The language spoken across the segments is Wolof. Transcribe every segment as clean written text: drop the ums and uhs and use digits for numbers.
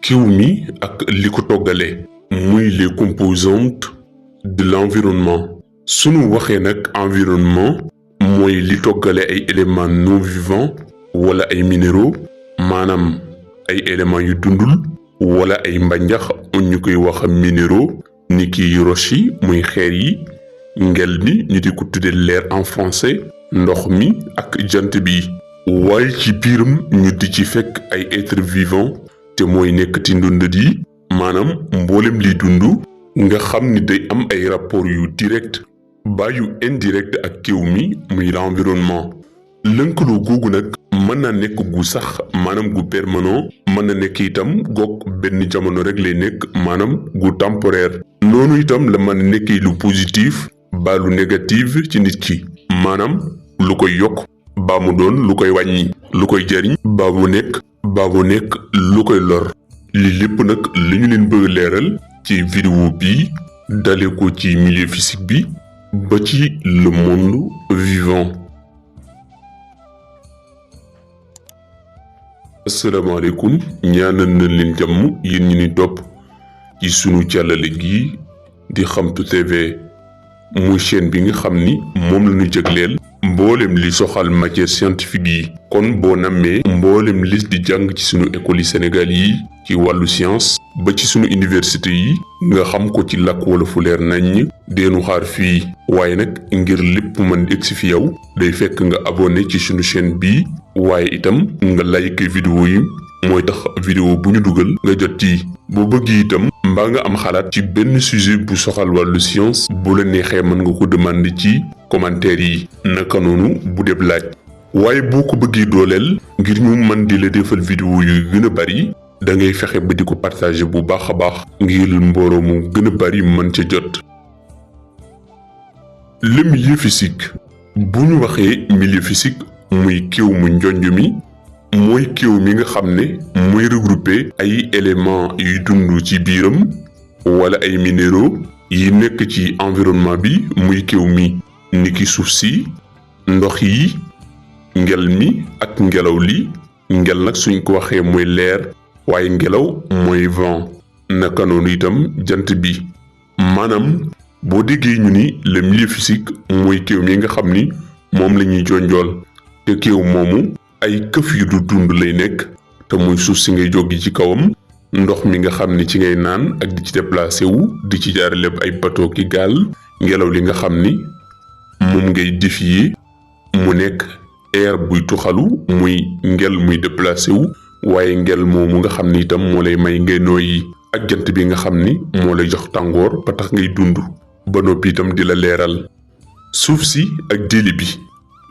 kiw mi ak li ko toggale muy les composantes de l'environnement sunu waxee nag environnement mooy li toggale ay éléments non vivants wala ay minéraux maanaam ay éléments yu dundul wala ay mbanjax ñu koy wax minéraux ni ki roche yi muy xeer yi ngel mi ñu di ko tudde l'air en français ndox mi ak jant bi waaye ci biiram ñu di ci fekk ay êtres vivants te mooy nekk ci ndundat yi maanaam mboolem liy dund nga xam ni day am ay rapport yu direct ba yu indirect ak kiw mi muy l'environnement lënkaloo googu nag mën na nekk gu sax maanaam gu permanent mën na nekk itam goog benn jamono rek lay nekk maanaam gu temporaire noonu itam la mën a nekkee lu positif ba lu négatif ci nit ki maanaam lu koy yokk ba mu doon lu koy wàññi lu koy jariñ ba mu nekk lu koy lor li lépp nag li ñu leen bëgg leeral ci vidéo bi dale ko ci milieu physique bi ba ci le monde vivant. asalaamaaleykum ñaanal na leen jàmm yéen ñi ni topp ci sunu càllale gi di Xamtu TV muy chaîne bi nga xam ni moom la ñu jagleel mboolem li soxal matière scientifique yi kon boo nammee mboolem li di jàng ci sunu école yi Sénégal yi ci wàllu science ba ci sunu université yi nga xam ko ci làkk wala fu leer naññ deenu xaar fii waaye nag ngir lépp mën egsi fi yow day fekk nga abonné ci sunu chaîne bii waaye itam nga like vidéo yi mooy tax vidéo bu ñu dugal nga jot ci boo bëgg itam mbaa nga am xalaat ci benn sujet bu soxal wàllu science bu la neexee mën nga ko demander ci commentaire yi naka noonu bu deb laaj waaye boo ko bëggee dooleel ngir ñu mën di la defal vidéo yu gën a bari da ngay fexe ba di ko partager bu baax a baax ngir mbooloo mu gën a bari mën ca jot. le milieu physique bu ñu waxee milieu physique muy kiw mu njonj mi mooy kiw mi nga xam ne mooy regrouper ay éléments yuy dund ci biiram wala ay minéraux yi nekk ci environnement bi muy kiw mi niki suuf si ndox yi ngel mi ak ngelaw li ngel nag suñ ko waxee mooy leer waaye ngelaw mooy vent naka noonu itam jant bi maanaam boo déggee ñu ni le milieu physique mooy kiw mi nga xam ni moom la ñuy jonjool te kiw moomu ay këf yu du dund lay nekk te muy suuf si ngay jógi ci kawam ndox mi nga xam ni ci ngay naan ak di ci déplacé wu di ci jaarale ay bateau ki gaal ngelaw li nga xam ni moom ngay défier mu nekk air buy tuxalu muy ngel muy déplacé wu waaye ngel moomu nga xam ni itam moo lay may ngay nooyi ak jant bi nga xam ni moo lay jox tàngoor ba tax ngay dund ba noppi itam di la leeral suuf si ak déli bi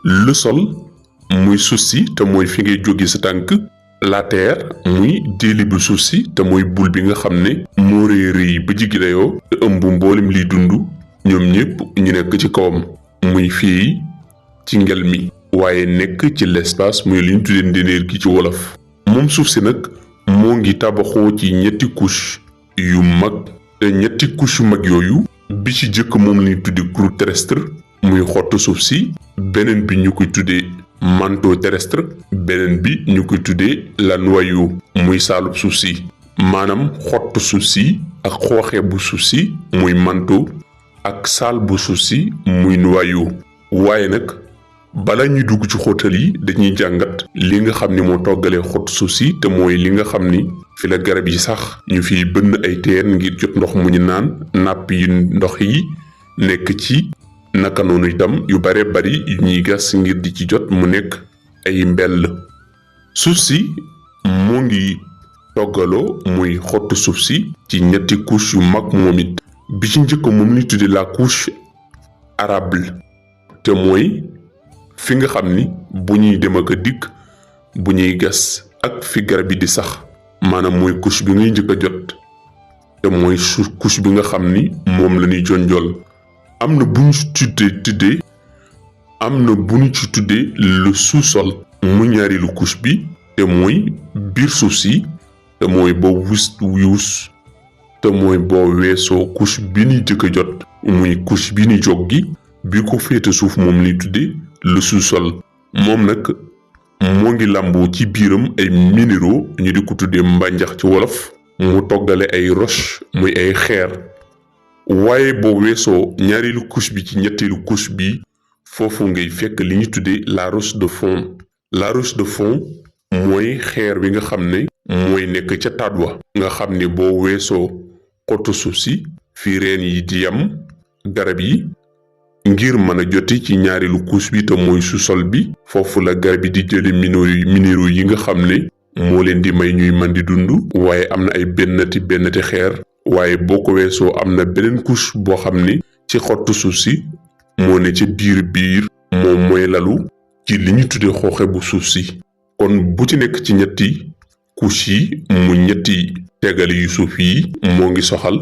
le sol muy suuf si te mooy fi ngay jóge sa tànk la terre muy déli bu suuf si te mooy bul bi nga xam ne moo rëy ba jigi dayoo te ëmb mboolem liy dund ñoom ñépp ñu nekk ci kawam muy fii ci ngel mi waaye nekk ci l'espace muy li ñu tuddee ndéneer gi ci wolof moom suuf si nag moo ngi tabaxoo ci ñetti couche yu mag te ñetti couche yu mag yooyu bi ci jëkk moom la ñuy tuddee croûte terrestre muy xottu suuf si beneen bi ñu koy tuddee manteau terrestre beneen bi ñu koy tuddee la noyau muy saalub suuf si maanaam xottu suuf si ak xooxe bu suuf si muy manteau ak saal bu suuf si muy noyau waaye nag bala ñuy dugg ci xóotal yi dañuy jàngat li nga xam ni moo toggalee xottu suuf si te mooy li nga xam ni fi la garab yi sax ñu fiy bënn ay teen ngir jot ndox mu ñu naan napp yi ndox yi nekk ci naka noonu itam yu bare bari yu ñuy gas ngir di ci jot mu nekk ay mbell suuf si moo ngi toggaloo muy xottu suuf si ci ñetti couche yu mag moom it bi ci njëkk moom ni tudde la couche arable te mooy fi nga xam ni bu ñuy dem ak a dikk bu ñuy gas ak fi garab yi di sax maanaam mooy couche bi ngay njëkk a jot te mooy couche bi nga xam ni moom la ñuy jonjool am na bu ñu ci tuddee le sous-sol mu ñaareelu couche bi te mooy biir suuf si te mooy boo wuus te mooy boo weesoo couche bi ñuy jëkk a jot muy couche bi ñuy jog gi bi ko féete suuf moom lañuy tuddee le sous-sol moom nag moo ngi làmboo ci biiram ay minéraux ñu di ko tuddee mbànjax ci wolof mu toggale ay roche muy ay xeer waaye boo weesoo ñaareelu couche bi ci ñetteelu couche bi foofu ngay fekk li ñu tuddee la roche de fond la roche de fond mooy xeer bi nga xam ne mooy nekk ca taat wa nga xam ne boo weesoo xottu suuf si fi reen yi di yam garab yi ngir mën a joti ci ñaareelu couche bi te mooy sous-sol bi foofu la garab yi di jële minéraux yi nga xam ne moo leen di may ñuy mën di dund waaye am na ay bennati xeer waaye boo ko weesoo am na beneen couche boo xam ne ci xottu suuf si moo ne ca biir moom mooy lalu ci li ñu tuddee xooxe bu suuf si kon bu ci nekk ci ñetti couche yi mu ñetti tegal yu suuf yi moo ngi soxal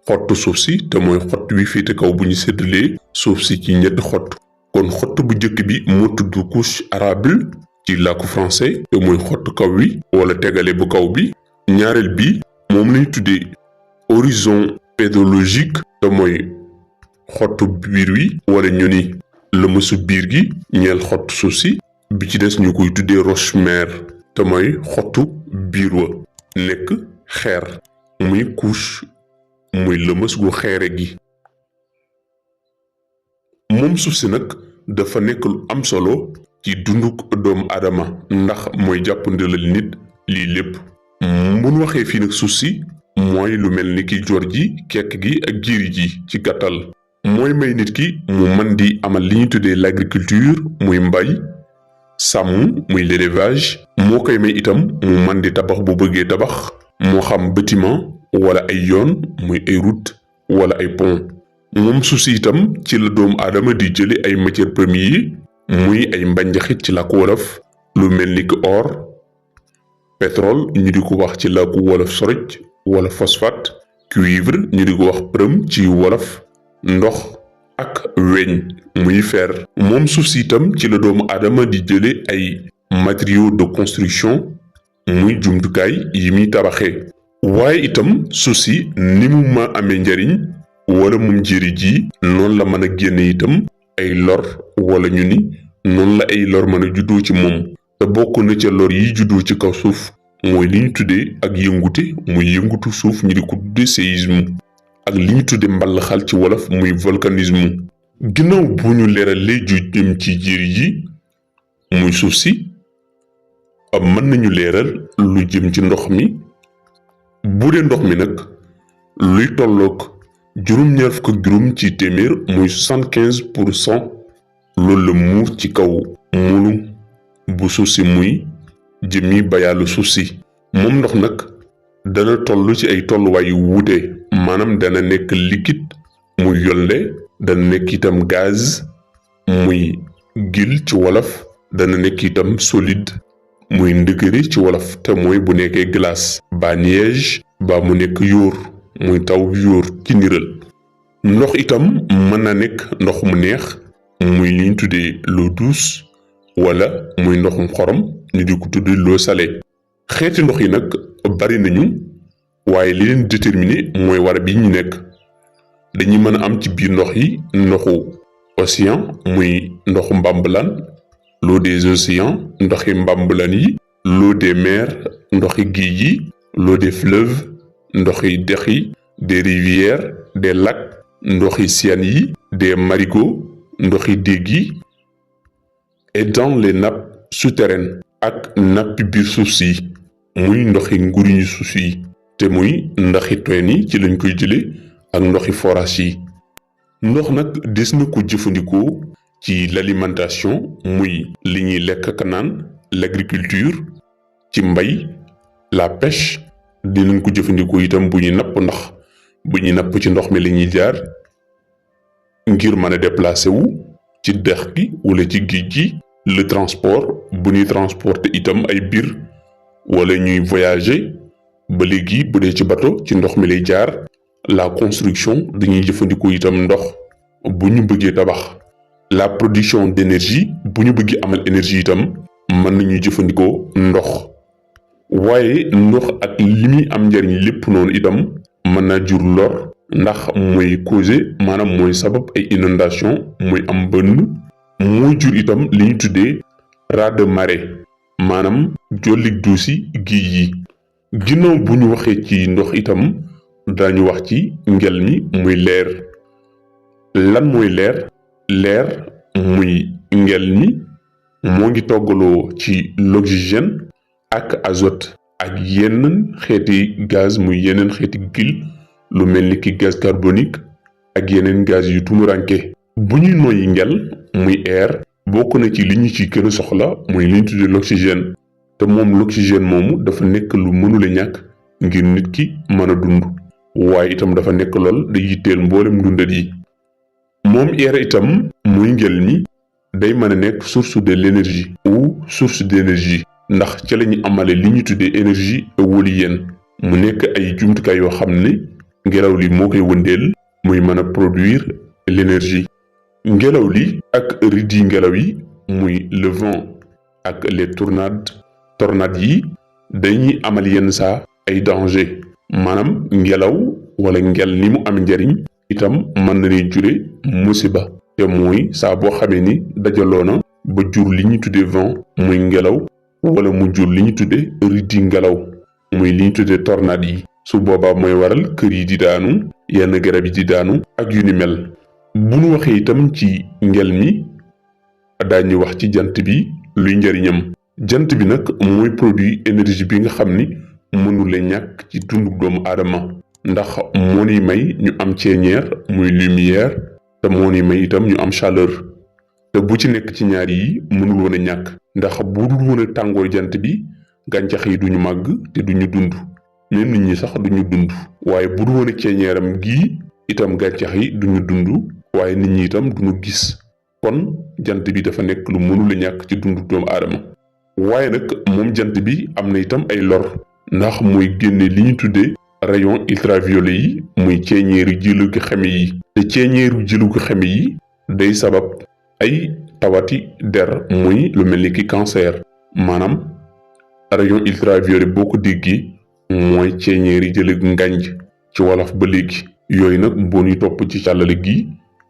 xottu suuf si te mooy xott wi féete kaw bu ñu séddalee suuf si ci ñetti xott kon xott bu njëkk bi moo tudd couche arable ci làkku français te mooy xott kaw wi wala tegale bu kaw bi ñaareel bi moom lañu tuddee horizon pédologique te mooy xottu biir wi wala ñu ni lëmësu biir gi ñeel xottu suuf si bi ci des ñu koy tuddee roche mère te mooy xottu biir wa nekk xeer muy couche muy lëmës gu xeere gi moom suuf si nag dafa nekk lu am solo ci dunduk doomu aadama ndax mooy jàppandalal nit lii lépp mun waxee fii nag suuf si mooy lu mel ni ki jor ji kekk gi ak jiiri ji ci gàttal mooy may nit ki mu mën di amal li ñu tuddee l'agriculture muy mbay sàmm muy l'élevage moo koy may itam mu mën di tabax bu bëggee tabax moo xam bâtiment wala ay yoon muy ay route wala ay pont moom suuf si itam ci la doomu aadama di jële ay matières premières yi muy ay mbànjaxit ci làkku wolof lu mel ni ki or pétrole ñu di ko wax ci làkku wolof soroj wala phosphate cuivre ñu di ko wax përëm ci wolof ndox ak weñ muy fer moom suuf si itam ci la doomu aadama di jële ay matériaux de construction muy jumtukaay yi muy tabaxee waaye itam suuf si ni mu ma amee njariñ wala mum jëri ji noonu la mën a génne itam ay lor wala ñu ni noonu la ay lor mën a juddoo ci moom te bokk na ca lor yi juddoo ci kaw suuf mooy li ñu tuddee ak yëngute muy yëngutu suuf ñu di ko tuddee séisme ak li ñu tuddee mbalaxal ci wolof muy volcanisme ginnaaw bu ñu leeralee ju jëm ci jëri ji muy suuf si mën nañu leeral lu jëm ci ndox mi bu dee ndox mi nag luy tolloog juróom-ñaar fukk ak juróom ci téeméer muy 75% loolu la muur ci kaw mulu bu suuf si muy jëmmi bayaalu suuf si moom ndox nag dana toll ci ay tolluwaay yu wuute maanaam dana nekk liquide muy yolnde dana nekk itam gaz muy gil ci wolof dana nekk itam solide muy ndëgëri ci wolof te mooy bu nekkee glace ba neige ba mu nekk yóor muy taw yóor ci niral ndox itam mën na nekk ndox mu neex muy li ñu tuddee l'eau douce wala muy ndoxum xorom ñu di ko tuddee l'eau salée xeeti ndox yi nag bari nañu waaye li leen déterminer mooy war bi ñu nekk dañuy mën a am ci biir ndox yi ndoxu océan muy ndoxu mbambalaan l'eau des océans ndoxi mbambalaan yi l'eau des mers ndoxi géej yi l'eau des fleuves ndoxi dex yi des rivières des lacs ndoxi océan yi des marigots ndoxi déeg yi et dans les nappes souterraines ak nappi biir suuf si muy ndoxi nguriñu suuf yi te muy ndoxi teen yi ci lañ koy jële ak ndoxi forage yi ndox nag des na ko jëfandikoo ci l'alimentation muy li ñuy lekk ak naan l'agriculture ci mbay la pêche dinañ ko jëfandikoo itam bu ñuy napp ndax bu ñuy napp ci ndox mi la ñuy jaar ngir mën a déplacer wu ci dex gi wala ci géej gi le transport bu ñuy transporter itam ay biir wala ñuy voyager ba léegi bu dee ci bateau ci ndox mi lay jaar la construction dañuy jëfandikoo itam ndox bu ñu bëggee tabax la production d'énergie bu ñu bëggee amal énergie itam mën nañu jëfandikoo ndox waaye ndox ak li muy am njariñ lépp noonu itam mën naa jur lor ndax mooy causer maanaam mooy sabab ay inondation mooy am bënn mooy jur itam li ñu tuddee raz de marée maanaam jollik duusi géej yi. ginnaaw bu ñu waxee ci ndox itam dañu wax ci ngel mi muy leer. lan mooy leer? leer muy ngel mi moo ngi toggaloo ci l'oxygène ak azote ak yeneen xeeti gaz muy yeneen xeeti gil lu mel ni ki gaz carbonique ak yeneen gaz yu tumuranke. bu ñuy noyyi ngel muy air bokk na ci li ñu ci gën a soxla muy li ñu tuddee l'oxygène te moom l'oxygène moomu dafa nekk lu mënula ñàkk ngir nit ki mën a dund waaye itam dafa nekk lool day yitteel mboolem dundat yi. moom air itam muy ngel mi day mën a nekk source de l'énergie ou source d'énergie ndax ca la ñu amale li ñu tuddee énergie éolienne mu nekk ay jumtukaay yoo xam ne ngelaw li moo koy wëndeel muy mën a produire l'énergie. ngelaw li ak ridi ngelaw yi muy le vent ak les tornades yi dañuy amal yenn saa ay danger maanaam ngelaw wala ngel ni mu am njariñ itam mën na ni jure musiba te mooy saa boo xamee ni dajaloo na ba jur li ñu tuddee vent muy ngelaw wala mu jur li ñu tuddee ridi ngelaw muy li ñu tuddee tornade yi su boobaa mooy waral kër yi di daanu yenn garab yi di daanu ak yu ni mel. bu nu waxee itam ci ngel mi daañu wax ci jant bi luy njariñam. jant bi nag mooy produit énergie bi nga xam ni mënula ñàkk ci dundu doomu aadama ndax moo ni may ñu am ceeñeer muy lumière te moo ni may itam ñu am chaleur te bu ci nekk ci ñaar yi mënul woon a ñàkk ndax bu dul woon a tàngoor jant bi gàncax yi duñu màgg te duñu dund même nit ñi sax duñu dund waaye bu dul woon a ceeñeeram gii itam gàncax yi duñu dund waaye nit ñi itam duñu gis kon jant bi dafa nekk lu mënul a ñàkk ci dundu doomu aadama. waaye nag moom jant bi am na itam ay lor ndax mooy génne li ñu tuddee rayon ultraviolet yi muy ceeñeeru jëlu gi xeme yi te ceeñeeru jëlu gi xeme yi day sabab ay tawati der muy lu mel ni ki cancer maanaam rayon ultraviolet boo ko déggee mooy ceeñeeri jëlu ngànj ci wolof ba léegi yooyu nag boo ñu topp ci càllale gi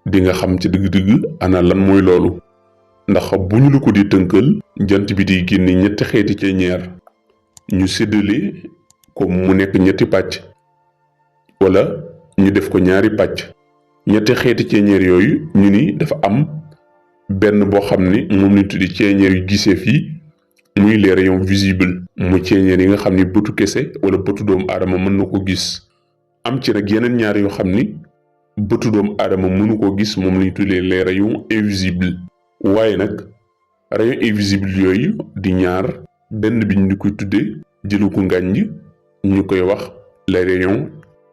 di nga xam ci dëgg-dëgg ana lan mooy loolu ndax bu ñu la ko di tënkal jant bi di génne ñetti xeeti ceeñeer ñu séddale ko mu nekk ñetti pàcc wala ñu def ko ñaari pàcc. ñetti xeeti ceeñeer yooyu ñu ni dafa am benn boo xam ne moom lañ tuddi ceeñeer yu gisee fii muy les rayons visibles mu ceeñeer yi nga xam ni bëtu kese wala bëtu doomu aadama mën na ko gis. am ci nag yeneen ñaar yoo xam ni bëtu doomu aadama mënu ko gis moom lañ tuddee les rayons invisibles waaye nag rayons invisibles yooyu di ñaar benn bi ñu koy tuddee jëlu ko ngànj ñu koy wax les rayons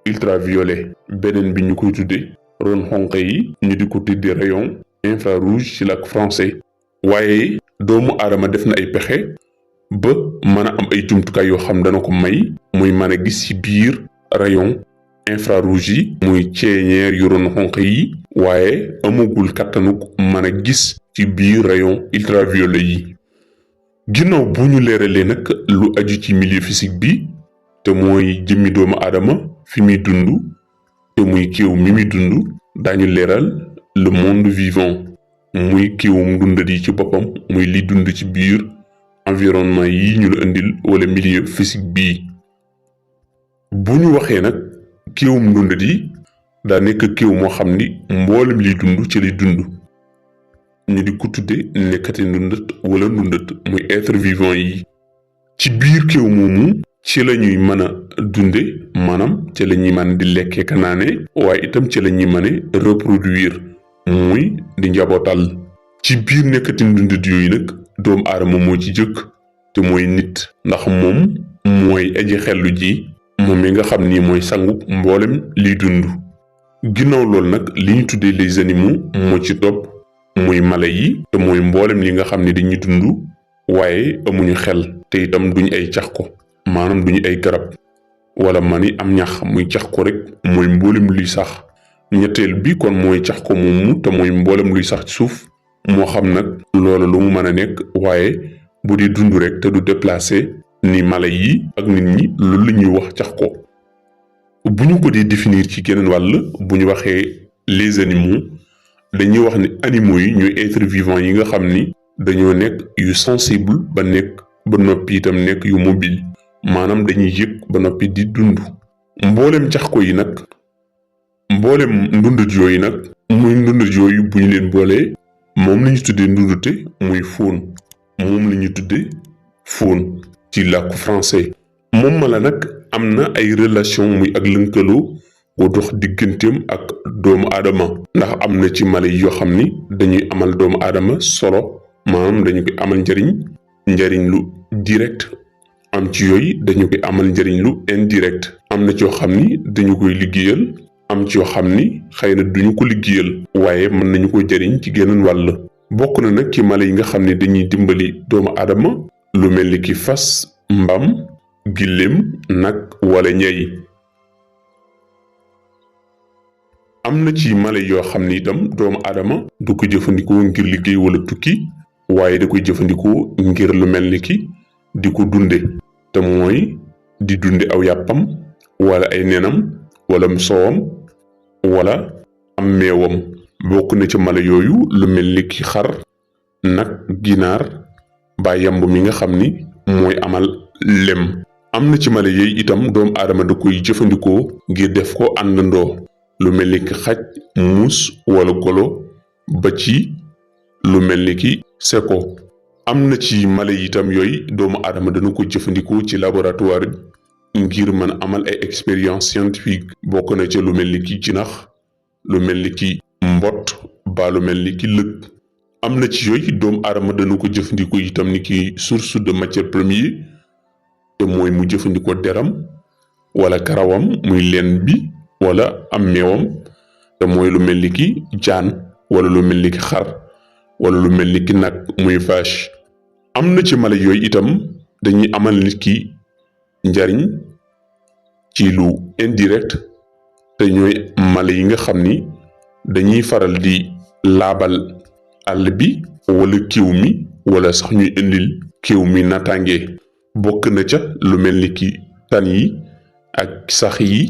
ultraviolets beneen bi ñu koy tuddee ron xonq yi ñu di ko tuddee rayon infrarouge ci làkk français. waaye doomu aadama def na ay pexe ba mën a am ay jumtukaay yoo xam dana ko may muy mën a gis ci biir rayon infrarouge yi muy ceeñeer yu ron xonq yi waaye amagul kattanuk mën a gis ci biir rayon ultraviolet yi. ginnaaw bu ñu leeralee nag lu aju ci milieu physique bi te mooy jëmmi doomu aadama fi muy dund te muy kéew mi muy dund daañu leeral le monde vivant muy kéewum dundat yi ci boppam muy li dund ci biir environnement yi ñu la indil wala milieu physique bii. bu ñu waxee nag kéewum dundat yi daa nekk kéew moo xam ni mboolem liy dund ci liy dund ñu di ko tudde nekkati ndundat wala ndundat muy être vivant yi. ci biir kéew moomu ci la ñuy mën a dunde maanaam ci la ñuy mën di lekkee ka naane waaye itam ci la ñuy mën a reproduire muy di njabootal. ci biir nekkati ndundat yooyu nag doomu aadama moo ci jëkk te mooy nit ndax moom mooy aji xellu ji moom mi nga xam ni mooy sangu mboolem liy dund. ginnaaw loolu nag li ñu tuddee les animaux moo ci topp muy mala yi te mooy mboolem li nga xam ne dañuy dund waaye amuñu xel te itam duñu ay cax ko maanaam duñu ay garab wala mani am ñax muy cax ko rek mooy mboolem luy sax. ñetteel bi kon mooy cax ko moomu te mooy mboolem luy sax ci suuf moo xam nag loolu lu mu mën a nekk waaye bu di dund rek te du déplacé ni mala yi ak nit ñi loolu la ñuy wax cax ko. bu ñu ko dee définir ci geneen wàll bu ñu waxee les animaux dañuy wax ni animaux yi ñooy être vivant yi nga xam ni dañoo nekk yu sensible ba nekk ba noppi itam nekk yu mobile maanaam dañuy yëg ba noppi di dund. mboolem jaxko yi nag mboolem ndundut yooyu nag muy ndundut yooyu bu ñu leen boolee moom la ñu tuddee ndundute muy faune moom la ñu tuddee faune ci làkku français. moom mala nag am na ay relation muy ak lënkaloo gu dox digganteem ak doomu aadama ndax am na ci mala yi yoo xam ni dañuy amal doomu aadama solo maanaam dañu koy amal njariñ lu direct am ci yooyu dañu koy amal njariñ lu indirect am na ci yoo xam ni dañu koy liggéeyal am ci yoo xam ni xëy na duñu ko liggéeyal waaye mën nañu ko jariñ ci geneen wàll. bokk na nag ci mala yi nga xam ne dañuy dimbali doomu aadama lu mel ni ki fas mbaam gilleem nag wala ñay. am na ci mala yoo xam ni itam doomu aadama du ko jëfandikoo ngir liggéey wala tukki waaye da koy jëfandikoo ngir lu mel ni ki di ko dunde te mooy di dunde aw yàppam wala ay nenam wala soowam wala am meewam. bokk na ci mala yooyu lu mel ni ki xar nag ginaar ba yamb mi nga xam ni mooy amal lem. am na ci mala yooyu itam doomu aadama da koy jëfandikoo ngir def ko àndandoo lu mel ni ki xaj muus wala golo ba ci lu mel ni ki seko. am na ci mala yi itam yooyu doomu aadama dana ko jëfandikoo ci laboratoire ngir mën a amal ay expérience scientifique. bokk na ci lu mel ni ki jinax lu mel ni ki mbott ba lu mel ni ki lëg. am na ci yooyu doomu aadama dana ko jëfandikoo itam ni ki source de matière première te mooy mu jëfandikoo deram wala karawam muy leen bi wala am meewam te mooy lu mel ni ki jaan wala lu mel ni ki xar wala lu mel ni ki nag muy vache. am na ci mala yooyu itam dañuy amal nit ki njariñ ci lu indirect te ñooy mala yi nga xam ni dañuy faral di laabal àll bi wala kiw mi wala sax ñuy indil kiw mi naataange. bokk na ca lu mel ni ki tan yi ak sax yi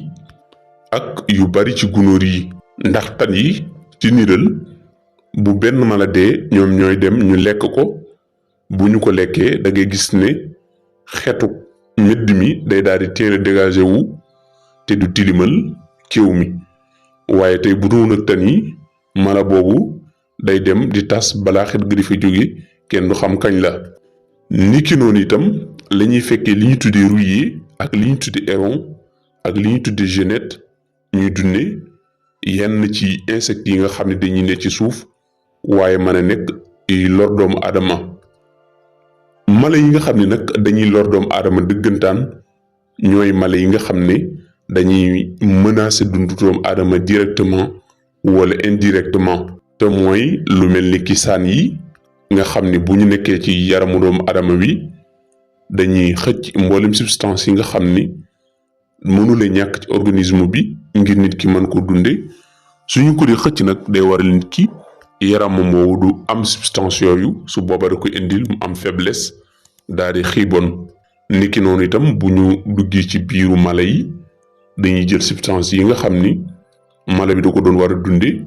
ak yu bari ci gunóor yi ndax tan yi ci niral bu benn mala dee ñoom ñooy dem ñu lekk ko bu ñu ko lekkee da ngay gis ne xetu medd mi day daal di teel a dégagé wu te du tilimal kiw mi waaye tey bu doon ak tan yi mala boobu day dem di tas balaa xet gi di fa jóge kenn du xam kañ la. niki noonu itam la ñuy fekkee li ñu tuddee rouillé ak li ñu tuddee héron ak li ñu tuddee genette ñuy dunde yenn ci insectes yi nga xam ne dañuy ne ci suuf waaye mën a nekk lor doomu aadama. mala yi nga xam ne nag dañuy lor doomu aadama dëggantaan ñooy mala yi nga xam ne dañuy menacer dundu doomu aadama directement wala indirectement te mooy lu mel ni ki saan yi nga xam ne bu ñu nekkee ci yaramu doomu aadama wi dañuy xëcc mboolem substance yi nga xam ni mënula ñàkk ci organisme bi ngir nit ki mën ko dunde suñu ko di xëcc nag day waral nit ki yaramam woowu du am substance yooyu su booba da koy indil mu am faiblesse daal di xiibon. niki noonu itam bu ñu duggee ci biiru mala yi dañuy jël substance yi nga xam ni mala bi da ko doon war a dunde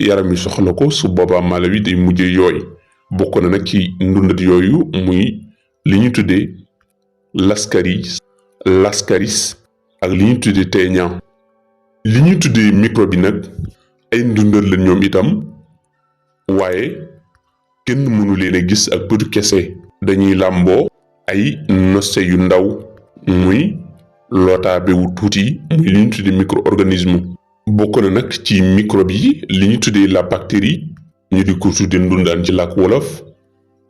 yaram yi soxla ko su boobaa mala bi day mujjee yooy. bokk na nag ci ndundat yooyu muy li ñu tuddee lascaris ak li ñu tuddee téeñaa. li ñu tuddee microbe bi nag ay ndundat la ñoom itam waaye kenn mënu leen a gis ak bëtu kese dañuy làmboo ay noce yu ndaw muy lootaabe wu tuuti muy li ñu tuddee micro-organisme. bokk na nag ci microbe yi li ñu tuddee la bactérie ñu di ko tuddee ndundaan ci làkk wolof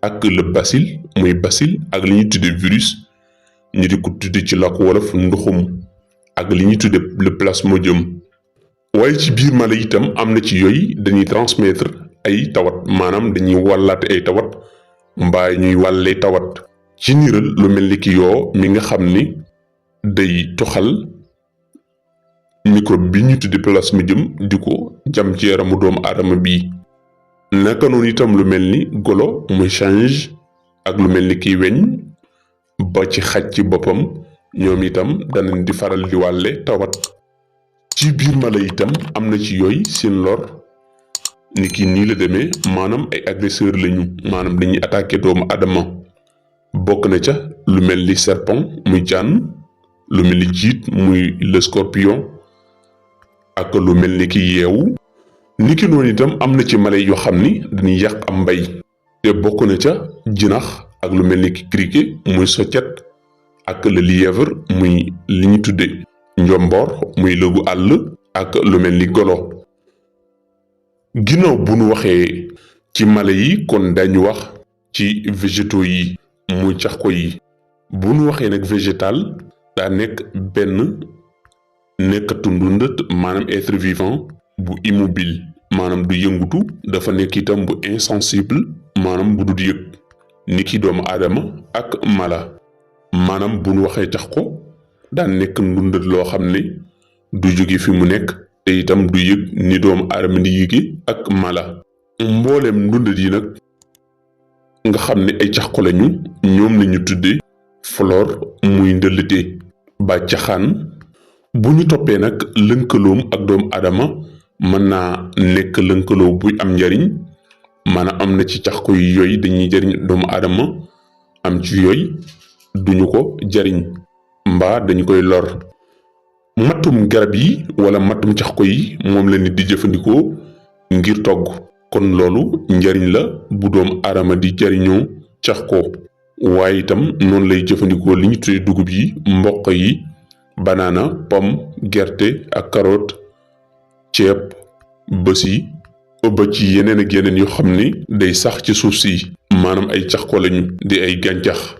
ak le bacille muy bacille ak li ñu tuddee virus ñu di ko tuddee ci làkk wolof nduxum ak li ñu tuddee le plasmodium. waaye ci biir mala itam am na ci yooyu dañuy transmettre ay tawat maanaam dañuy wàllaate ay tawat mbaa ñuy wàllee tawat ci niiral lu mel ni ki yoo mi nga xam ni day toxal microbe bi ñu tudde plasmodium di ko jam ci yaramu doomu aadama bii. naka noonu itam lu mel ni golo muy change ak lu mel ni ki weñ ba ci xaj ci boppam ñoom itam danañ di faral di wàlle tawat. ci biir mala itam am na ci yooyu seen lor ni ki nii la demee maanaam ay agresseur lañu maanaam dañuy attaqué doomu aadama bokk na ca lu mel ni serpent muy jaan, lu mel ni jiit muy le scorpion ak lu mel ni ki yeewu. niki noonu itam am na ci mala yoo xam ni dañuy yàq am mbay te bokk na ca jinax ak lu mel ni ki criquet muy soccet ak le lièvre muy li ñu tudde njomboor muy lëgu àll ak lu mel ni golo. ginnaaw bu nu waxee ci mala yi kon dañu wax ci végétaux yi muy caxko yi. bu nu waxee nag végétal daa nekk benn nekkatu ndundat maanaam être vivant bu immobile maanaam du yëngutu, dafa nekk itam bu insensible maanaam bu dul yëg ni ki doomu aadama ak mala. maanaam bu nu waxee caxko daa nekk ndundat loo xam ne du jóge fi mu nekk te itam du yëg ni doomu aadama di yëge ak mala. mbooleem ndundat yi nag nga xam ne ay caxko lañu ñoom lañu tuddee flore muy ndëllite ba caxaan. bu ñu toppee nag lënkaloom ak doomu aadama mën naa nekk lënkaloo buy am njariñ maanaam am na ci caxko yi yooyu dañuy jariñ doomu aadama, am ci yooyu duñu ko jariñ mbaa dañu koy lor. mattum garab yi wala mattum caxko yi moom la nit di jëfandikoo ngir togg, kon loolu njariñ la bu doomu aadama di jariñoo caxko. waaye itam noonu lay jëfandikoo li ñu tuddee dugub yi, mboq yi, banaana, pomme, gerte ak carotte, ceeb, bës yi ba ci yeneen ak yeneen yoo xam ni day sax ci suuf si maanaam ay caxko lañu di ay gàncax.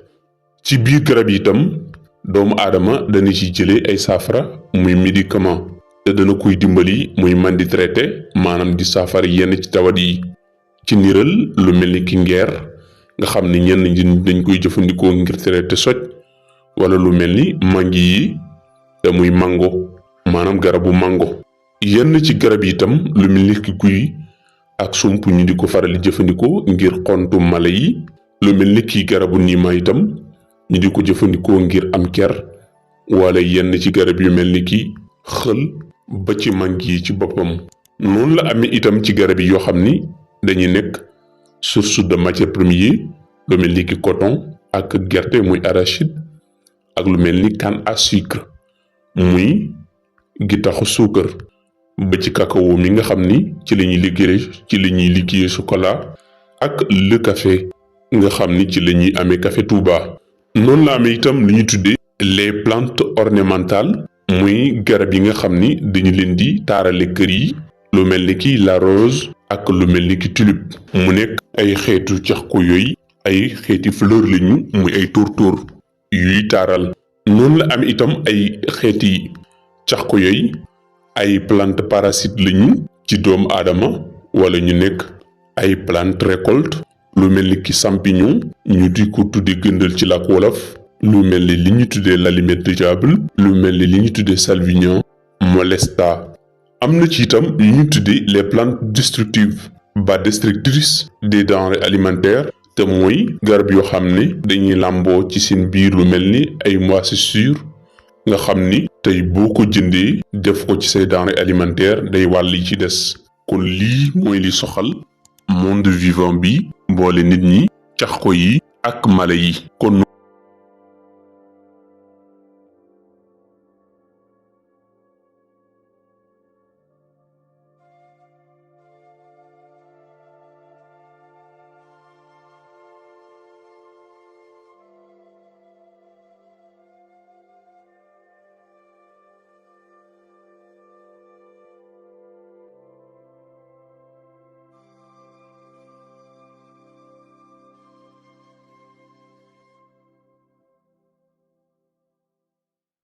ci biir garab yi itam doomu aadama dana ci jëlee ay saafara muy médicament te dana koy dimbali muy man di traité maanaam di saafara yenn ci tawat yi. ci niral lu mel ni ki ngeer nga xam ni ñenn ñi dañ koy jëfandikoo ngir traité soj, wala lu mel ni mangi yi te muy mango maanaam garabu mango. yenn ci garab yi itam lu mel ni ki guy ak sump ñu di ko faral di jëfandikoo ngir xontu mala yi. lu mel ni ki garabu niima itam ñu di ko jëfandikoo ngir am ker, wala yenn ci garab yu mel ni ki xël ba ci mangi yi ci boppam. noonu la amee itam ci garab yi yoo xam ni dañuy nekk source de matière première lu mel ni ki coton ak gerte muy arachide ak lu mel ni canne à sucre muy gitaxu suukar ba ci cacao mi nga xam ni ci la ñuy liggéey chocolat ak le café nga xam ni ci la ñuy amee café Touba. noonu la amee itam li ñu tuddee les plantes ornementales muy garab yi nga xam ni dañu leen di taarale kër yi lu mel ni ki la rose ak lu mel ni ki tulipe mu nekk ay xeetu caxko yooyu ay xeeti fleur lañu muy ay tóor-tóor yuy taaral. noonu la am itam ay xeeti caxko yooyu ay plante parasite lañu ci doomu aadama wala ñu nekk ay plante récolte lu mel ni ki champignon ñu di ko tudde gëndal ci làkk wolof, lu mel ni li ñu tuddee l'alimentation, lu mel ni li ñu tuddee salvignon, molesta. am na ci itam yu ñu tuddee les plantes destructives ba destructrices des denrées alimentaires te mooy garab yoo xam ne dañuy làmboo ci seen biir lu mel ni ay moisissures nga xam ni tey boo ko jëndee def ko ci say denrées alimentaires day wàll yi ci des. kon lii mooy li soxal monde vivant bi boole nit ñi, caxko yi ak mala yi. kon